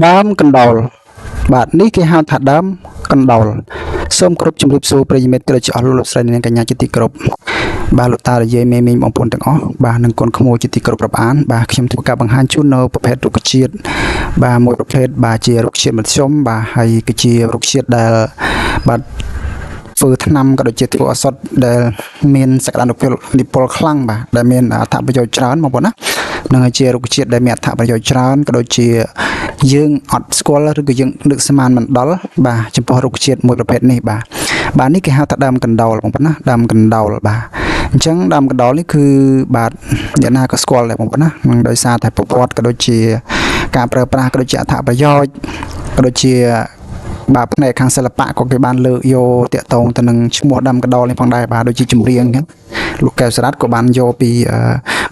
ដើមកណ្ដោលបាទនេះគេហៅថាដើមកណ្ដោលសូមគោរពជម្រាបសួរប្រិយមិត្តក៏ដូចជាអស់លោកលោកស្រីនិងកញ្ញាជាទីគោរពបាទលោកតាលោកយាយមេមីងបងប្អូនទាំងអស់បាទនិងកូនក្មួយជាទីគោរពរាប់អានបាទខ្ញុំធ្វើការបង្ហាញជូននៅប្រភេទរុក្ខជាតិបាទមួយប្រភេទបាទជារុក្ខជាតិមធ្យមបាទហើយគឺជារុក្ខជាតិដែលបាទ ធ្វើថ្នាំក៏ដូចជាធ្វើឱសថដែលមានសក្តានុពលនិពលខ្លាំងបាទដែលមានអត្ថប្រយោជន៍ច្រើនបងប្អូនណានឹងហើយជារុក្ខជាតិដែលមានអត្ថប្រយោជន៍ច្រើនក៏ដូចជាយើងអត់ស្គាល់ឬក៏យើងនឹកស្មានមិនដល់បាទចំពោះរុក្ខជាតិមួយប្រភេទនេះបាទបាទនេះគេហៅថាដើមកណ្ដោលបងប្អូនណាដើមកណ្ដោលបាទអញ្ចឹងដើមកណ្ដោលនេះគឺបាទអ្នកណាក៏ស្គាល់ដែរបងប្អូនណានឹងដោយសារតែប្រវត្តិក៏ដូចជាការប្រើប្រាស់ក៏ដូចជាអត្ថប្រយោជន៍ក៏ដូចជា បាទផ្នែកខាងសិល្បៈក៏គេបានលើកយកតាក់ទងទៅនឹងឈ្មោះដើមកណ្ដោលនេះផងដែរបាទដូចជាចម្រៀងអញ្ចឹងលោកកែវសារ៉ាត់ក៏បានយកពី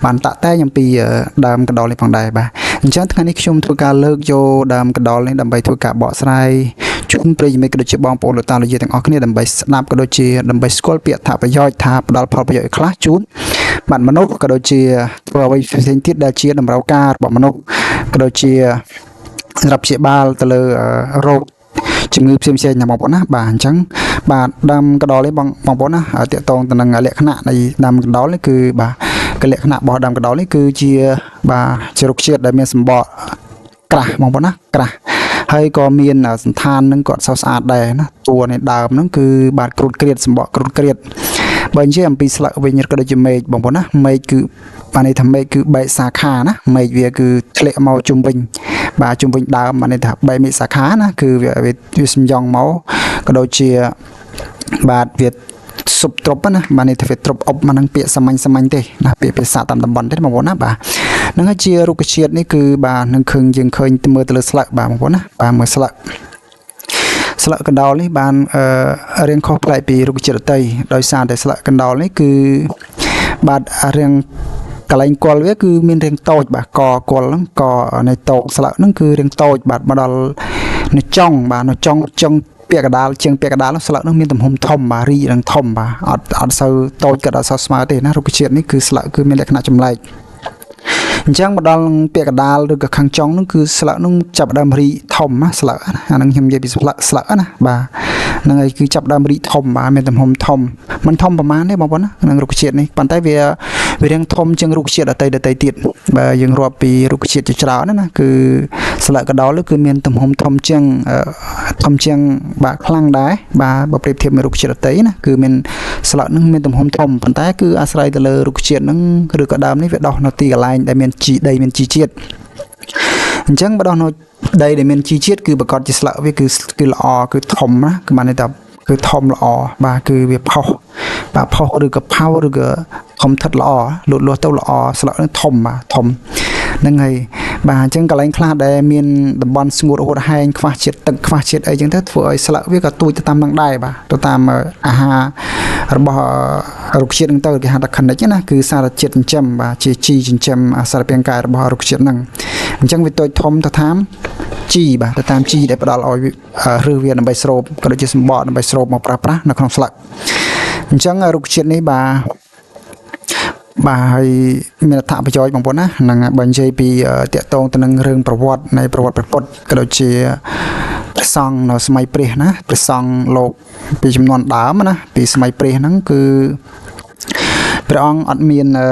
បានតាក់តែងអំពីដើមកណ្ដោលនេះផងដែរបាទអញ្ចឹងថ្ងៃនេះខ្ញុំធ្វើការលើកយកដើមកណ្ដោលនេះដើម្បីធ្វើការបកស្រាយជូនប្រិយមិត្តក៏ដូចជាបងប្អូនលោកតាលោកយាយទាំងអស់គ្នាដើម្បីស្ដាប់ក៏ដូចជាដើម្បីស្គាល់ពីអត្ថប្រយោជន៍ថាផ្ដល់ផលប្រយោជន៍ខ្លះជូនបាទមនុស្សក៏ដូចជាធ្វើអ្វីផ្សេងៗទៀតដែលជាតម្រូវការរបស់មនុស្សក៏ដូចជាសម្រាប់ព្យាបាលទៅលើរោគ ជំងឺផ្សេងៗណាបងប្អូនណាបាទអញ្ចឹងបាទដើមកណ្ដោលនេះបងបងប្អូនណាតាកតងទៅនឹងលក្ខណៈនៃដើមកណ្ដោលនេះគឺបាទកលក្ខណៈរបស់ដើមកណ្ដោលនេះគឺជាបាទជារុក្ខជាតិដែលមានសម្បកក្រាស់បងប្អូនណាក្រាស់ហើយក៏មានសន្តាននឹងក៏អត់សូវស្អាតដែរណាតួនៃដើមហ្នឹងគឺបាទគ្រុតគ្រៀតសម្បកគ្រុតគ្រៀតបើនិយាយអំពីស្លឹកវិញក៏ដូចជាមែកបងប្អូនណាមែកគឺបានន័យថាមែកគឺបែកសាខាណាមែកវាគឺធ្លាក់មកជុំវិញ បាទជុំវិញដើមបានន័យថាបែកមេសាខាណាគឺវាវាវាសំយ៉ងមកក៏ដូចជាបាទវាស៊ុបទ្រប់ណាបានន័យថាវាទ្រប់អប់មកនឹងពាក្យសាមញ្ញសាមញ្ញទេណាពាក្យភាសាតាមតំបន់ទេបងប្អូនណាបាទហ្នឹងហើយជារុក្ខជាតិនេះគឺបាទនឹងឃើញយើងឃើញមើលទៅលើស្លឹកបាទបងប្អូនណាបាទមើលស្លឹកស្លឹកកណ្ដោលនេះបានរៀងខុសប្លែកពីរុក្ខជាតិដទៃដោយសារតែស្លឹកកណ្ដោលនេះគឺបាទរៀងកន្លែងគល់វាគឺមានរាងតូចបាទកគល់ហ្នឹងកនៃតោកស្លឹកហ្នឹងគឺរាងតូចបាទមកដល់នៅចុងបាទនៅចុងចុងពាក់កណ្ដាលជាងពាក់កណ្ដាលហ្នឹងស្លឹកហ្នឹងមានទំហំធំបាទរីកនឹងធំបាទអត់អត់សូវតូចក៏អត់សូវស្មើទេណារុក្ខជាតិនេះគឺស្លឹកគឺមានលក្ខណៈចម្លែកអញ្ចឹងមកដល់ពាក្យកណ្ដាលឬក៏ខាងចុងហ្នឹងគឺស្លឹកហ្នឹងចាប់ផ្ដើមរីកធំណាស្លឹកណាអាហ្នឹងខ្ញុំនិយាយពីស្លឹកស្លឹកណាបាទហ្នឹងហើយគឺចាប់ផ្ដើមរីកធំបាទមានទំហំធំមិនធំប្រហែលទេបងប្អូនណានឹងរុក្ខជាតិនេះប៉ុន្តែវាវារាងធំជាងរុក្ខជាតិដទៃដទៃទៀតបើយើងរាប់ពីរុក្ខជាតិជាច្រើនណាគឺស្លឹកកណ្ដោលគឺមានទំហំធំជាងធំជាងបាទខ្លាំងដែរបាទបើប្រៀបធៀបមួយរុក្ខជាតិដទៃណាគឺមានស្លឹកហ្នឹងមានទំហំធំប៉ុន្តែគឺអាស្រ័យទៅលើរុក្ខជាតិហ្នឹងឬក៏ដើមនេះវាដោះនៅទីកន្លែងដែលមានជីដីមានជីជាតិអញ្ចឹងបើដោះនៅដីដែលមានជីជាតិគឺប្រកាសជាស្លឹកវាគឺគឺល្អគឺធំណាគឺបានន័យថាគឺធំល្អបាទគឺវាផុសបាទផុសឬក៏ផៅឬក៏ធំថិតល្អលូតលាស់ទៅល្អស្លឹកហ្នឹងធំបាទធំហ្នឹងហើយបាទអញ្ចឹងកន្លែងខ្លះដែលមានតំបន់ស្ងួតហួតហែងខ្វះជាតិទឹកខ្វះជាតិអីចឹងទៅធ្វើឲ្យស្លឹកវាក៏ទូចទៅតាមនឹងដែរបាទទៅតាមអាហាររបស់រុក្ខជាតិហ្នឹងទៅគេហៅថា connect ណាគឺសារជាតិចិញ្ចឹមបាទជាជីចិញ្ចឹមសារពាង្គកាយរបស់រុក្ខជាតិហ្នឹងអញ្ចឹងវាតូចធំទៅតាមជីបាទទៅតាមជីដែលផ្ដល់ឲ្យឬវាដើម្បីស្រូបក៏ដូចជាសម្បកដើម្បីស្រូបមកប្រើប្រាស់នៅក្នុងស្លឹកអញ្ចឹងរុក្ខជាតិនេះបាទបាទហើយមានអត្ថប្រយោជន៍បងប្អូនណាហ្នឹងបើនិយាយពីតាក់ទងទៅនឹងរឿងប្រវត្តិនៃប្រវត្តិព្រះពុទ្ធក៏ដូចជាព្រះសង្ឃនៅសម័យព្រះណាព្រះសង្ឃលោកពីចំនួនដើមណាពីសម័យព្រះហ្នឹងគឺព្រះអង្គអត់មានអឺ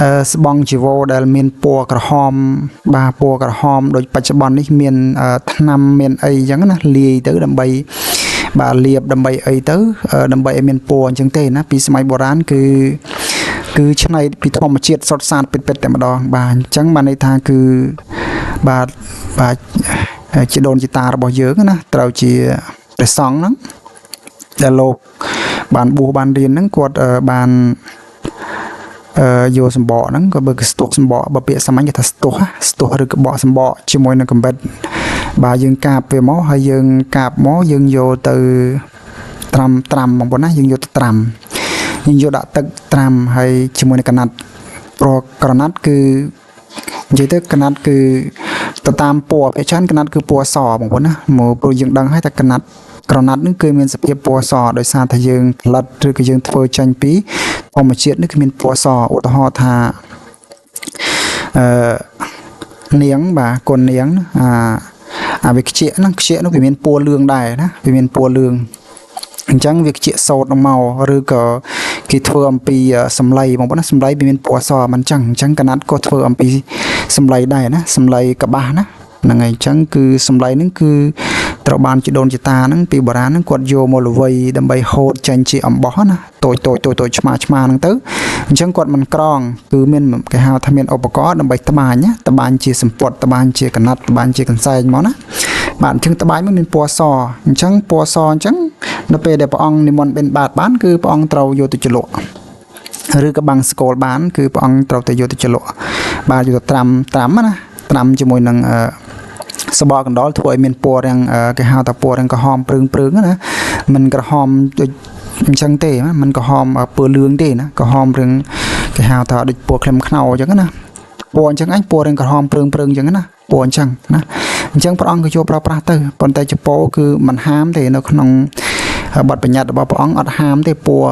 អឺស្បង់ជីវរដែលមានពណ៌ក្រហមបាទពណ៌ក្រហមដូចបច្ចុប្បន្ននេះមានថ្នាំមានអីអញ្ចឹងណាលាយទៅដើម្បីបាទលាបដើម្បីអីទៅដើម្បីឲ្យមានពណ៌អញ្ចឹងទេណាពីសម័យបុរាណគឺគឺឆ្នៃពីធម្មជាតិសុទ្ធសាធពិតៗតែម្ដងបាទអញ្ចឹងបានន័យថាគឺបាទបាទជាដូនជាតារបស់យើងណាត្រូវជាព្រះសង្ឃហ្នឹងដែលលោកបានបួសបានរៀនហ្នឹងគាត់បានអឺយកសម្បកហ្នឹងក៏បើគេស្ទុះសម្បកបើពាក្យសាមញ្ញគេថាស្ទុះស្ទុះឬក៏បកសម្បកជាមួយនឹងកំបិតបាទយើងកាបវាមកហើយយើងកាបមកយើងយកទៅត្រាំត្រាំបងប្អូនណាយើងយកទៅត្រាំយើងយកដាក់ទឹកត្រាំហើយជាមួយនឹងកណាត់ព្រោះក្រណាត់គឺនិយាយទៅកណាត់គឺទៅតាមពណ៌ភាគច្រើនកណាត់គឺពណ៌សបងប្អូនណាមកព្រោះយើងដឹងហើយថាកណាត់ក្រណាត់នេះគឺមានសភាពពណ៌សដោយសារតែយើងផលិតឬក៏យើងធ្វើចេញពីធម្មជាតិនេះគឺមានពណ៌សឧទាហរណ៍ថាអឺ នាងបាទកូននាងអាអាវាខ្ជាក់ហ្នឹងខ្ជាក់នោះវាមានពណ៌លឿងដែរណាវាមានពណ៌លឿងអញ្ចឹងវាខ្ជាក់សោតនឹងមកឬក៏គេធ្វើអំពីសម្លៃបងប្អូនណាសម្លៃវាមានពណ៌សមិនអញ្ចឹងអញ្ចឹងកណាត់ក៏ធ្វើអំពីសម្លៃដែរណាសម្លៃកបាសណាហ្នឹងហើយអញ្ចឹងគឺសម្លៃហ្នឹងគឺត្រូវបានជីដូនជីតាហ្នឹងពីបុរាណហ្នឹងគាត់យកមកល្វីដើម្បីហូតចេញជាអំបោះណាតូចតូចតូចតូចឆ្មាឆ្មាហ្នឹងទៅអញ្ចឹងគាត់មិនក្រងគឺមានគេហៅថាមានឧបករណ៍ដើម្បីត្បាញណាត្បាញជាសម្ពត់ត្បាញជាកណាត់ត្បាញជាកន្សែងមកណាបាទអញ្ចឹងត្បាញមកមានពណ៌សអញ្ចឹងពណ៌សអញ្ចឹងនៅពេលដែលព្រះអង្គនិមន្តបិណ្ឌបាតបានគឺព្រះអង្គត្រូវយកទៅជ្រលក់ឬក៏បាំងស្គលបានគឺព្រះអង្គត្រូវតែយកទៅជ្រលក់បាទយកទៅត្រាំត្រាំណាត្រាំជាមួយនឹងអឺសបកកណ្ដុរធ្វើឲ្យមានពណ៌រាងគេហៅថាពណ៌រាងក្រហមព្រឿងព្រឿងណាមិនក្រហមដូចអញ្ចឹងទេណាមិនក្រហមពណ៌លឿងទេណាក្រហមរាងគេហៅថាដូចពណ៌ក្លឹមខ្នោអញ្ចឹងណាពណ៌អញ្ចឹងអញពណ៌រាងក្រហមព្រឿងព្រឿងអញ្ចឹងណាពណ៌អញ្ចឹងណាអញ្ចឹងព្រះអង្គក៏យកប្រើប្រាស់ទៅប៉ុន្តែចពោគឺមិនហាមទេនៅក្នុងបទបញ្ញត្តិរបស់ព្រះអង្គអត់ហាមទេពណ៌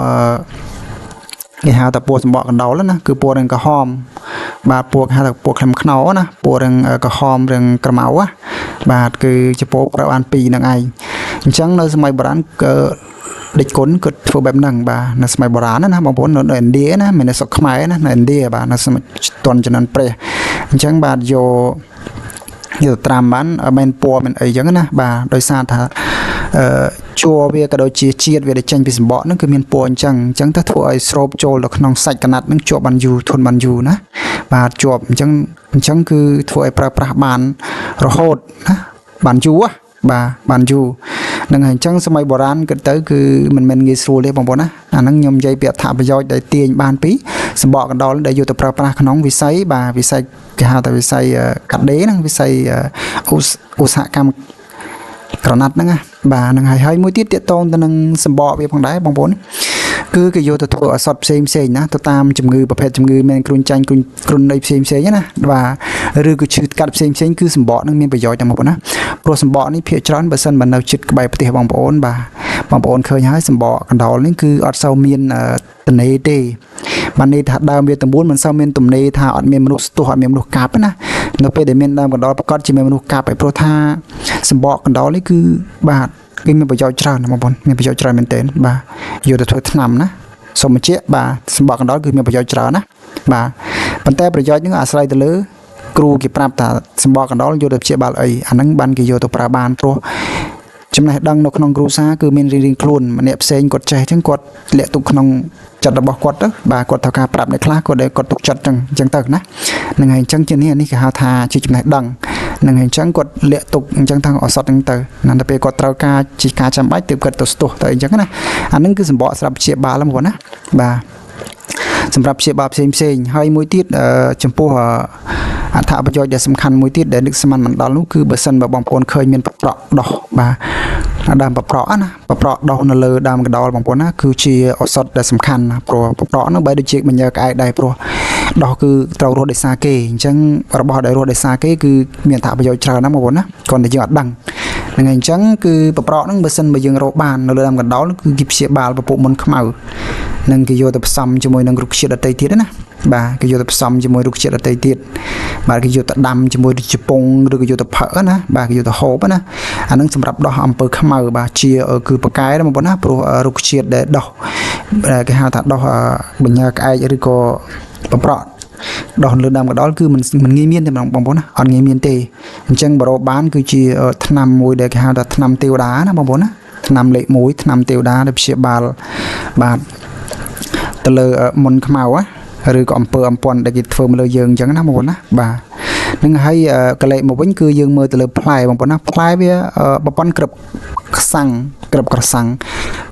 គេហៅថាពណ៌សម្បកកណ្ដុរណាគឺពណ៌រាងក្រហមបាទពណ៌គេហៅថាពណ៌ក្លឹមខ្នោណាពណ៌រាងក្រហមរាងក្រមៅណាបាទគឺចពោប្រើបានពីរនឹងឯងអញ្ចឹងនៅសម័យបុរាណគឺដេចគុណគាត់ធ្វើបែបហ្នឹងបាទនៅសម័យបុរាណណាបងប្អូននៅឥណ្ឌាណាមិននៅស្រុកខ្មែរណានៅឥណ្ឌាបាទនៅសម័យតនជំនាន់ព្រះអញ្ចឹងបាទយកយកត្រាំបានមិនពណ៌មិនអីចឹងណាបាទដោយសារថាអឺជួរវាក៏ដូចជាជាតិវាដែលចេញពីសម្បកហ្នឹងគឺមានពណ៌អញ្ចឹងអញ្ចឹងទៅធ្វើឲ្យស្រូបចូលទៅក្នុងសាច់កណាត់ហ្នឹងជាប់បានយូរធន់បានយូរណាបាទជាប់អញ្ចឹងអញ្ចឹងគឺធ្វើឲ្យប្រើប្រាស់បានរហូតណាបានយូរបាទបានយូរនឹងហើយអញ្ចឹងសម័យបុរាណគិតទៅគឺមិនមែនងាយស្រួលទេបងប្អូនណាអាហ្នឹងខ្ញុំនិយាយពីអត្ថប្រយោជន៍ដែលទាញបានពីសម្បកកណ្ដុរដែលយកទៅប្រើប្រាស់ក្នុងវិស័យបាទវិស័យគេហៅថាវិស័យកាត់ដេរហ្នឹងវិស័យឧស្សាហកម្មក្រណាត់ហ្នឹងណាបាទហ្នឹងហើយហើយមួយទៀតទាក់ទងទៅនឹងសម្បកវាផងដែរបងប្អូនគឺគេយកទៅធ្វើឱសថផ្សេងផ្សេងណាទៅតាមជំងឺប្រភេទជំងឺមានគ្រុនចាញ់គ្រុនគ្រុននៃផ្សេងផ្សេងណាបាទឬក៏ឈឺកាត់ផ្សេងផ្សេងគឺសម្បកហ្នឹងមានប្រយោជន៍តែបងប្អូនណាព្រោះសម្បកនេះភាគច្រើនបើសិនបើនៅជិតក្បែរផ្ទះបងប្អូនបាទបងប្អូនឃើញហើយសម្បកកណ្ដុរនេះគឺអត់សូវមានទំនេរទេបានន័យថាដើមវាទាំងមូលមិនសូវមានទំនេរថាអត់មានមនុស្សស្ទុះអត់មានមនុស្សកាប់ណានៅពេលដែលមានដើមកណ្ដុរប្រកាសជាមានមនុស្សកាប់ឯព្រោះថាសម្បកកណ្ដុរនេះគឺបាទគឺមានប្រយោជន៍ច្រើនណាបងប្អូនមានប្រយោជន៍ច្រើនមែនទែនបាទយកទៅធ្វើថ្នាំណាសូមបញ្ជាក់បាទសម្បកកណ្ដុរគឺមានប្រយោជន៍ច្រើនណាបាទប៉ុន្តែប្រយោជន៍ហ្នឹងអាស្រ័យទៅលើគ្រូគេប្រាប់ថាសម្បកកណ្ដុរយកទៅព្យាបាលអីអាហ្នឹងបានគេយកទៅប្រើបានព្រោះចំណេះដឹងនៅក្នុងគ្រួសារគឺមានរៀងៗខ្លួនម្នាក់ផ្សេងគាត់ចេះអញ្ចឹងគាត់លាក់ទុកក្នុងចិត្តរបស់គាត់ទៅបាទគាត់ត្រូវការប្រាប់អ្នកខ្លះគាត់ដែលគាត់ទុកចិត្តអញ្ចឹងអញ្ចឹងទៅណាហ្នឹងហើយអញ្ចឹងជានេះនេះគេហៅថាជាចំណេះដឹងហ្នឹងហើយអញ្ចឹងគាត់លាក់ទុកអញ្ចឹងថាឱសថហ្នឹងទៅណាដល់ពេលគាត់ត្រូវការជាការចាំបាច់ទើបគាត់ទៅស្ទុះទៅអញ្ចឹងណាអាហ្នឹងគឺសម្បកសម្រាប់ព្យាបាលហ្នឹងបងប្អូនណាបាទសម្រាប់ព្យាបាលផ្សេងផ្សេងហើយមួយទៀតចំពោះអត្ថប្រយោជន៍ដែលសំខាន់មួយទៀតដែលនឹកស្មានមិនដល់នោះគឺបើសិនបើបងប្អូនឃើញមានប្រក់ដោះបាទដើមប្រក់ណាប្រក់ដោះនៅលើដើមកណ្ដុរបងប្អូនណាគឺជាឱសថដែលសំខាន់ណាព្រោះប្រក់ហ្នឹងបែរដូចជាមញើក្អែកដែរព្រោះដោះគឺត្រូវរស់ដោយសារគេអញ្ចឹងរបស់ដែលរស់ដោយសារគេគឺមានអត្ថប្រយោជន៍ច្រើនណាស់បងប្អូនណាគ្រាន់តែយើងអត់ដឹងហ្នឹងហើយអញ្ចឹងគឺប្រក់ហ្នឹងបើសិនបើយើងរកបាននៅលើដើមកណ្ដុរគឺគេព្យាបាលពពុះមុនខ្មៅនឹងគេយកទៅផ្សំជាមួយនឹងរុក្ខជាតិដទៃទៀតណាបាទគេយកទៅផ្សំជាមួយរុក្ខជាតិដទៃទៀតបាទគេយកទៅដាំជាមួយជពងឬក៏យកទៅផឹកណាបាទគេយកទៅហូបណាអានឹងសម្រាប់ដោះអំពើខ្មៅបាទជាគឺប៉កែណាបងប្អូនណាព្រោះរុក្ខជាតិដែលដោះគេហៅថាដោះបញ្ញាក្អែកឬក៏ប្រប្រក់ដោះលើដើមកណ្ដុរគឺមិនងាយមានទេបងប្អូនណាអត់ងាយមានទេអញ្ចឹងបរោបានគឺជាថ្នាំមួយដែលគេហៅថាថ្នាំទេវតាណាបងប្អូនណាថ្នាំលេខ1ថ្នាំទេវតាដែលព្យាបាលបាទទៅលើមុនខ្មៅណាឬក៏អំពើអំព័ន្ធដែលគេធ្វើមកលើយើងអញ្ចឹងណាបងប្អូនណាបាទនឹងហើយកលេមកវិញគឺយើងមើលទៅលើផ្លែបងប្អូនណាផ្លែវាប្រព័ន្ធក្រឹបខ្សាំងក្រឹបក្រសាំង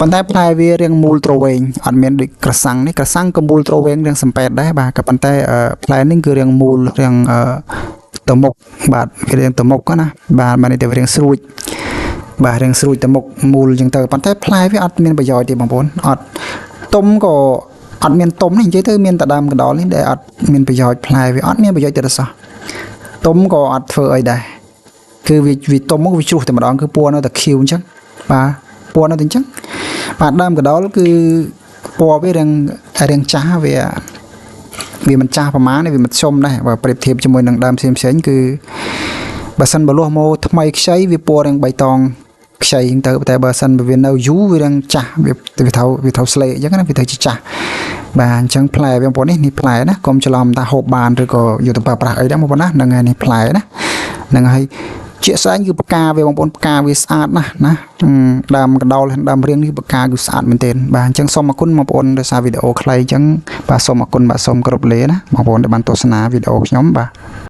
ប៉ុន្តែផ្លែវារាងមូលទ្រវែងអត់មានដូចក្រសាំងនេះក្រសាំងក៏មូលទ្រវែងរាងសំប៉ែតដែរបាទក៏ប៉ុន្តែផ្លែនេះគឺរាងមូលរាងទៅមុខបាទវារាងទៅមុខណាបាទបានតែរាងស្រួចបាទរាងស្រួចទៅមុខមូលអញ្ចឹងទៅប៉ុន្តែផ្លែវាអត់មានប្រយោជន៍ទេបងប្អូនអត់ទុំក៏អត់មានទុំនេះនិយាយទៅមានតែដើមកណ្ដុរនេះដែលអត់មានប្រយោជន៍ផ្លែវាអត់មានប្រយោជន៍ទេសោះទុំក៏អត់ធ្វើអីដែរគឺវាទុំមកវាជ្រុះតែម្ដងគឺពណ៌នៅតែខៀវអញ្ចឹងបាទពណ៌នៅតែអញ្ចឹងបាទដើមកណ្ដុរគឺពណ៌វារាងចាស់វា វាមិនចាស់ប្រហែលទេវាមិនសុំដែរបើប្រៀបធៀបជាមួយនឹងដើមផ្សេងផ្សេងៗគឺបើសិនបើលាស់មកថ្មីខ្ចីវាពណ៌រាងបៃតងខ្ចីហ្នឹងទៅតែបើសិនបើវានៅយូរវារាងចាស់វាវាត្រូវវាត្រូវស្លេកអញ្ចឹងណាវាត្រូវជាចាស់បាទអញ្ចឹងផ្លែវាបងប្អូននេះនេះផ្លែណាកុំច្រឡំថាហូបបានឬក៏យកទៅប្រើប្រាស់អីដែរបងប្អូនណាហ្នឹងហើយនេះផ្លែណាហ្នឹងហើយជាក់ស្ដែងគឺផ្កាវាបងប្អូនផ្កាវាស្អាតណាស់ណាអឺដើមកណ្ដោលហើយដើមរៀងនេះផ្កាគឺស្អាតមែនទែនបាទអញ្ចឹងសូមអរគុណបងប្អូនដោយសារវីដេអូខ្លីអញ្ចឹងបាទសូមអរគុណបាទសូមគោរពលាណាបងប្អូនដែលបានទស្សនាវីដេអូខ្ញុំបាទ។